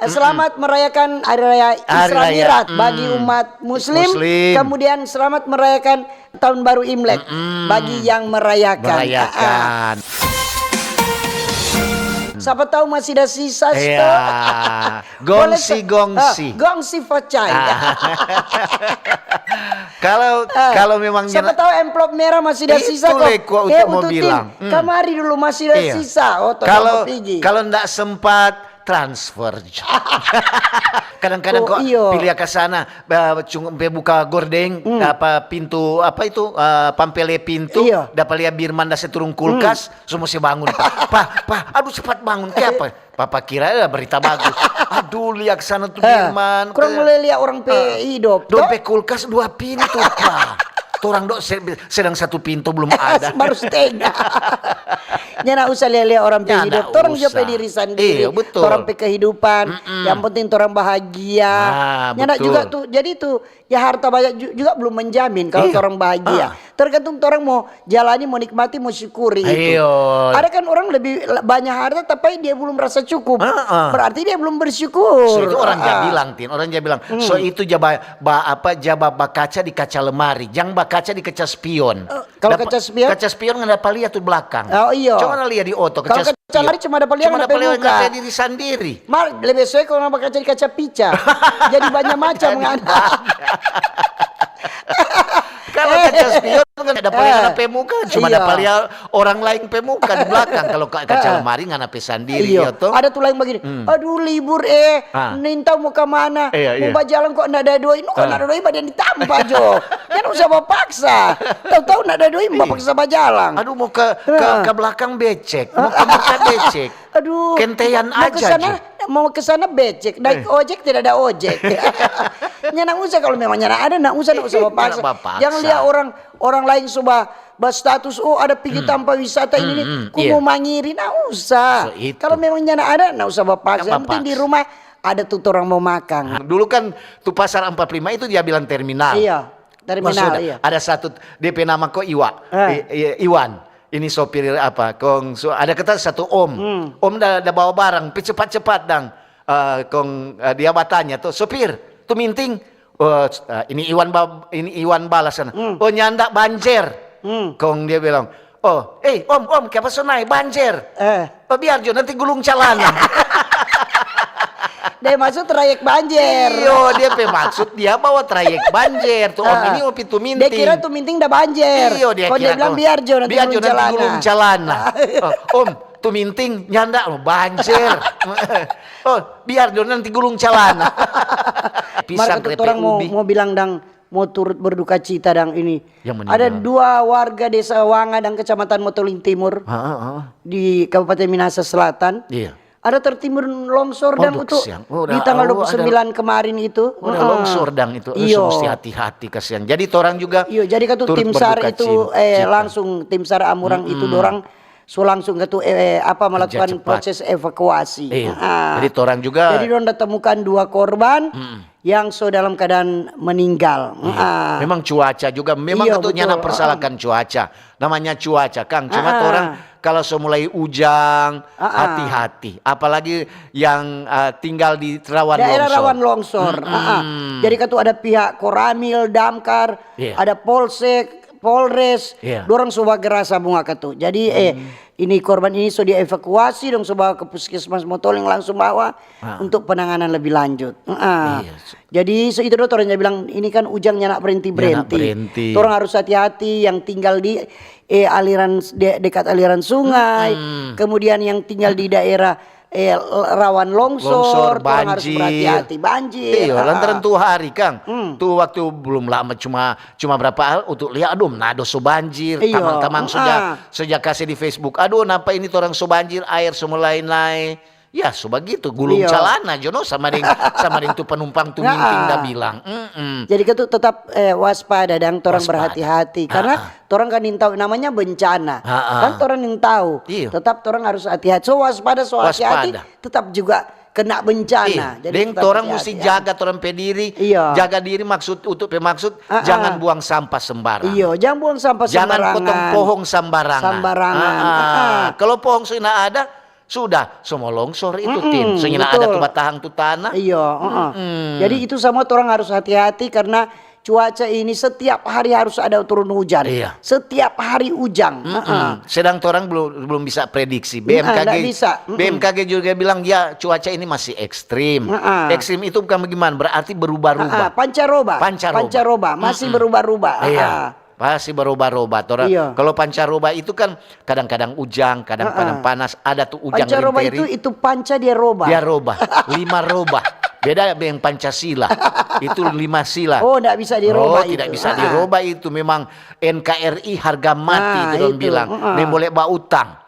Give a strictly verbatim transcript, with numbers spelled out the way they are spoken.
Eh, selamat merayakan hari raya Hari Isra Raya, Mi'raj bagi mm. umat muslim. Muslim. Kemudian selamat merayakan tahun baru Imlek Mm-mm. bagi yang merayakan. Merayakan. Ah, ah. Siapa tahu masih ada sisa Iya. stok. Boleh Gongsi, se- gongsi. ah, gongsi facai. Ah. Kalau Ah, kalau memang siapa nyana- tahu amplop merah masih ada Itu sisa kok. le, kok Eh, Ucok mau Utuh Ting, bilang. Hmm. kamari dulu masih ada Iya. sisa. Oh, tolong Kalau mau pigi. kalau ndak sempat transfer. Kadang-kadang Oh, kok iyo. pilih ke sana, eh, cuma pe buka gordeng, Hmm. apa pintu, apa itu, eh, pampele pintu, Iyo. dapa lia Birman da se turung kulkas, Hmm. semua se bangun. Pa, pa, pa, aduh cepat bangun, ke apa? Papa kira ada berita bagus. Aduh, lia ke sana tuh Eh, Birman. kurang Ke- mulai lia orang pe Ah, hidup, dong toh? pe kulkas dua pintu, pa. Torang do se- sedang satu pintu belum ada. Baru setengah. Nyanda usah lia-lia orang pe Nyanda hidup. Torang jo pe usah. diri sandiri. Iya, betul. Torang pe kehidupan. Mm-mm. Yang penting torang bahagia. Ah, Nyanda betul. juga tuh. Jadi tuh, ya harta banyak ju- juga belum menjamin kalau Iya. torang bahagia. Ah. Tergantung torang mau jalani, mau nikmati, mau syukuri itu. Iyo. Ada kan orang lebih la- banyak harta, tapi dia belum rasa cukup. Ah, ah. Berarti dia belum bersyukur. So itu orang ja Ah. bilang, Tin. Orang ja bilang, Hmm. so itu ja ba, ba- apa, ja ba- bakaca di kaca lemari. Jang bakaca di kaca spion. Eh, kalau Dapa- kaca spion? Kaca spion nggak dapa lia tu belakang. Oh, iyo. Coba na lia di oto, Kalau kaca kaca spion. lemari cuma dapa lia Cuma na dapa pe lia muka. na pe diri sandiri. Mar, lebih sesuai kalau na bakaca di kaca pica. Jadi banyak macam Jadi kan. banyak. Kalau Eh. kaca spion kan ada paling Eh. ada pe muka, cuma Iya. ada paling orang lain pe muka di belakang. Kalau ka- kaca Eh. lemari ngana pe sandiri, Iyo. ya toh? Ada tu lain bagini, Hmm. "Aduh, libur eh, Ah. nintau mo ka mana? Iya, Mo iya. bajalang kok nda ada doi." No, kok Ah. nda ada doi, badan ditampa jo. Kan usah bapaksa. Tahu-tahu nda ada doi, Iya. bapaksa bajalang. Aduh, mau ke, ke, Ah. ke belakang becek, mau ke muka becek. Aduh, Kentean mau ke aja sana, jo. mau ke sana becek, naik Eh. ojek tidak ada ojek. Nyanda usah, kalau memang nyanda ada, ndak usah, ndak usah bapaksa. Ndak bapaksa. Jangan lia orang, orang lain so ba, ba status, "Oh, ada pigi Hmm. tampa wisata ini, Hmm, ini." hmm, Ku iya. mau mangiri, ndak usah. So, itu. Kalau memang nyanda ada, ndak usah bapaksa. Ndak Yang penting di bapaksa. rumah ada tu torang mo makang. Nah, dulu kan tu pasar empat puluh lima itu dia bilang terminal. Iya, terminal, Maksudnya, iya. ada satu, dia pe nama ko Iwa, Ah. I- I- Iwan. Ini sopir apa? Kong so, ada kata satu om. Hmm. Om da, da bawa barang, pi cepat-cepat dang. Eh, kong, eh, dia batanya tu, "Sopir, tu minting?" "Oh, s- eh, ini Iwan ba- ini Iwan balas sana. Hmm. Oh, nyanda banjer." Hmm. Kong dia bilang, "Oh, eh, om, om, kiapa so nae banjer?" Eh. "Oh, biar jo, nanti gulung calana." Dia maksud trayek banjer. Iyo, dia pe maksud dia bawa trayek banjer. Tu om Ah. ini, oh, pi tu minting. Dia kira tu minting da banjer. Iyo, dia Kong dia kira bilang, tu, "Biar jo, nanti biar gulung jo, nanti calana." gulung calana. Oh, om, tu minting nyanda, oh, banjer. Oh, biar jo, nanti gulung calana. Pisang, Mar katu kerepek, torang mo, ubi. mo bilang dang, mo turut berduka cita dang ini. Yang meninggal. Ada dua warga Desa Wanga dang Kecamatan Motoling Timur Ha, ha, ha. di Kabupaten Minahasa Selatan. Iya. Ada tertimbun longsor dang Waduh, itu kesian. Oh, di udah, tanggal oh, ada, dua puluh sembilan kemarin itu. Oh, ada Heeh. longsor dang itu. Eh, Iyo. so mesti hati-hati, kasihan. Jadi torang juga Iyo, jadi katu turut tim SAR berduka itu, cin- eh, cita. langsung tim SAR Amurang itu Mm-mm. dorang so langsung katu, eh, apa, Kerja melakukan cepat. proses evakuasi. Iya. Ah. Jadi torang juga Jadi dorang da temukan dua korban Mm-mm. yang so dalam keadaan meninggal. Iya. Ah. Memang cuaca juga, memang Iyo, katu nyanda betul. persalahkan Ah. cuaca. Namanya cuaca, Kang. Cuma Ah. torang kalau so mulai ujang, Ah, ah. hati-hati. Apalagi yang, eh, tinggal di rawan Daerah longsor. rawan longsor. Mm-mm. Ah, ah. Jadi katu ada pihak Koramil, Damkar, Iya. ada Polsek, Polres, Iya. dorang so bagerasa bunga katu. Jadi, eh, Hmm. ini korban ini so dievakuasi, dong so bawa ke Puskesmas Motoling, langsung bawa Ah. untuk penanganan lebih lanjut. Ah. Iya, so Jadi, so itu do torang ja bilang, ini kan ujang nyanda berhenti-berhenti. Nyanda berhenti. Torang harus hati-hati yang tinggal di, eh, aliran s-, de-, dekat aliran sungai, Mm-mm. kemudian yang tinggal di daerah, eh, l-, rawan longsor, Longsor, torang harus banjir. berhati-hati. Banjir, Iya, ah. lantaran tu hari, Kang. Hmm. Tu waktu belum lama, cuma, cuma berapa hal, untuk lia, aduh, Manado so banjir, Iya, tamang-tamang so ja, ah. so ja kase di Facebook. Aduh, napa ini torang so banjir, aer so mulai nae. Ya, so bagitu, gulung Iya. calana jo no, sama deng, sama deng tu penumpang tu Nah, minting da ah. bilang. Mm-mm. Jadi katu tetap, eh, waspada dang, torang Waspada. berhati-hati. Karena Ah, ah. torang kan nintau, namanya bencana. Ah, ah. Kan torang nintau. Iya. Tetap torang harus hati-hati. So waspada, so hati-hati, Waspada. tetap juga kena bencana. Iya, Jadi deng tetap torang musti hati-hati, ya. jaga torang pe diri, Iya. jaga diri maksud, untuk pe maksud, Ah, ah. jangan buang sampah sembarang. Iya, jangan buang sampah Jangan sembarangan. potong pohong sembarangan. Sembarangan. Ah, ah. Ah, ah. Kalau pohong sudah ada, Sudah, so mo longsor itu, Tin. So nyanda ada tu batahang tu tanah. Iyo, heeh. Jadi itu samua torang harus hati-hati karna cuaca ini setiap hari harus ada turun hujan. Iya. Setiap hari ujang. Heeh. Sedang torang belum, belum bisa prediksi. Heeh, ndak bisa. Mm-mm. B M K G juga bilang, "Ya, cuaca ini masih ekstrim." Heeh. Ekstrim itu bukan bagaimana, berarti berubah-ubah. Heeh, pancaroba. Pancaroba. Pancaroba, masih berubah-ubah. Iya. Heeh. Pasti berubah-ubah. Torang, iya, kalau pancaroba itu kan kadang-kadang ujang, kadang-kadang panas, ada tu ujang. Pancaroba itu, itu panca dia roba. Dia roba. Lima roba. Beda deng Pancasila. Itu lima sila. Oh, ndak bisa diroba itu. Oh, tidak bisa diroba itu. Memang N K R I harga mati itu dong bilang. Nda boleh bautang.